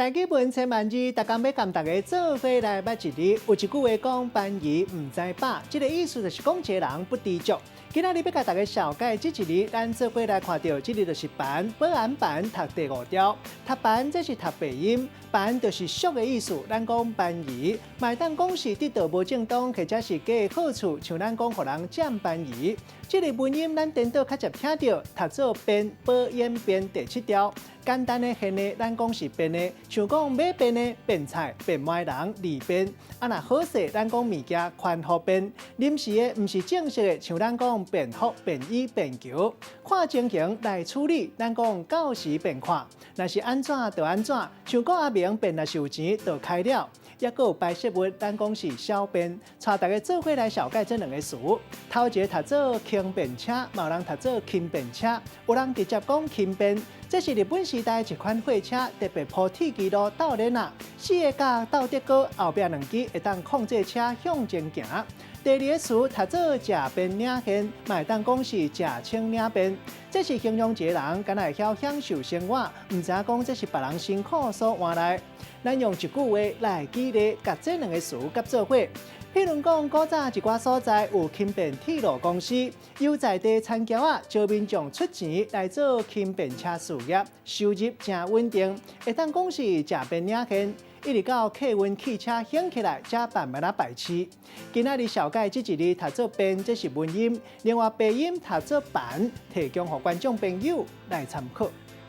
台語文千萬字，逐工欲共大家做伙來捌一字。有一句話講：便宜毋知飽，這個意思就是講一个人不知足。今仔日欲共大家紹介這一字，咱做伙來看著，這字就是便，保安便讀第五調。讀便這是讀白音，便就是俗的意思。咱講便宜，嘛會當講是得到無正當或者是假的好處，像咱講予人佔便宜。這个文音咱顛倒較捷聽著，讀做便，保演變第七調。簡單的現的，咱講是便的，像講買便的、便菜、變賣人、利便。啊，若好勢，咱講物件寬方便。臨時的毋是正式的，像咱講便服、便衣、便球。看情形來處理，咱講到時便看。若是按怎就按怎，像講阿明便若是有錢就開了。抑閣有排泄物，咱講是小便。帶大家做伙來紹介這兩個詞。頭一個讀做輕便車，嘛有人讀做輕便車，有人直接講輕便。這是日本時代一款貨車，特別鋪鐵枝路鬥輪仔，四个角鬥得高，後壁兩支會當控制車向前行。第二个詞讀做食便領現，嘛會當講是食清領便。這是形容一個人，敢若會曉享受生活，毋知影講這是別人辛苦所換來。咱用一句話來舉例，共這兩個詞結做伙。譬如講，古早一寡所在有輕便鐵路公司，由在地田僑仔招民眾出錢來做輕便車事業，收入誠穩定，會當講是食便領現。一直到客運汽車興起來，才慢慢仔敗去。今仔日紹介這一字讀做便，這是文音；另外白音讀做板，提供予觀眾朋友來參考。